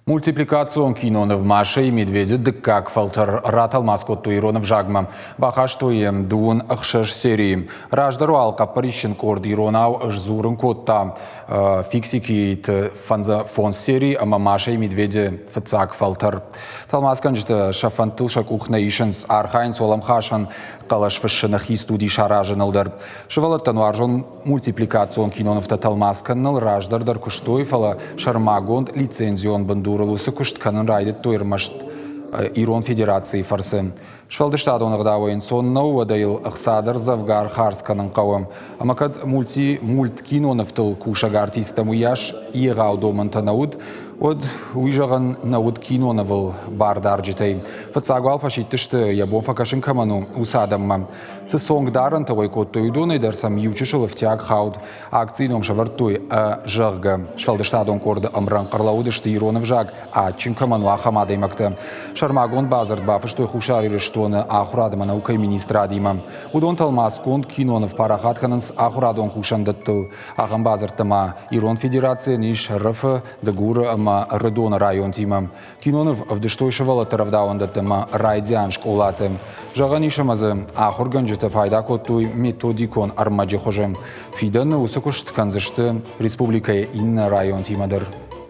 Мультипликацион киноныв «Маша и медведи» дыккаг фӕлтӕр ратӕлмац кодтой ирон ӕвзагмӕ. Бахастой йӕм 26 серийы. Раздӕр уал хъӕппӕрисджын къорд иронау сдзурын кодта «Фиксикиты» фондз серийы ӕмӕ «Маша и медведи» фыццаг фӕлтӕр. Тӕлмацгӕнджытӕ сӕ фӕндтыл сӕ къух нӕ исынц, архайынц уӕлӕмхасӕн хъӕлӕс фыссыны хи студи саразыныл дӕр. Сывӕллӕттӕн уарзон Мультипликацион кинонывтӕ тӕлмац кӕныныл раздӕр дӕр куыстой, фӕлӕ сӕрмагонд лицензион бындурыл уыцы куыст кӕнын райдыдтой ӕрмӕст Ирон Федерацийы фӕрцы. Сфӕлдыстадон ӕгъдауӕй ӕнцон нӕу, уӕдӕ йыл ӕхца дӕр дзӕвгар хардз кӕнын хъӕуы. Ӕмӕ кӕд мульти мульткинонывтыл кусӕг артисттӕм уыйас егъау домӕнтӕ нӕ уыд, уӕд уый зӕгъӕн нӕ уыд кинонывыл бардарджытӕй. Фыццаг уал фӕсидтысты, йӕ бон фӕкӕсын кӕмӕн у, уыцы адӕммӕ. Цы цонгдарӕнтӕ уӕй кодтой, уыдонӕй дӕр сӕм иучысыл ӕфтиаг хауд. Акцийы ном сӕвӕрдтой «Ӕ, зӕгъгӕ». Сфӕлдыстадон къорды ӕмрӕнхъ ӕрлӕууыдысты ирон ӕвзаг адджын кӕмӕн у, ахӕм адӕймӕгтӕ. Сӕрмагонд бадзырд бафыстой Хуссар Ирыстоны ахуырад ӕмӕ наукӕйы министрадимӕ. Уыдон тӕлмацгонд киноныв парахат кӕнынц ахуырадон кусӕндӕттыл. Ахӕм бадзырдтӕ ма Ирон Федерацийӕн ис РФ-ы, Дыгуры ӕмӕ Ӕрыдоны районтимӕ. Киноныв ӕвдыстой сывӕллӕтты рӕвдауӕндӕтты ӕмӕ райдиан скъолаты. Зӕгъӕн ис ӕмӕ дзы ахуыргӕнджытӕ пайда кодтой методикон ӕрмӕджы хуызы. Фидӕны уыцы куыст кӕндзысты республикӕйы иннӕ районтимӕ дӕр.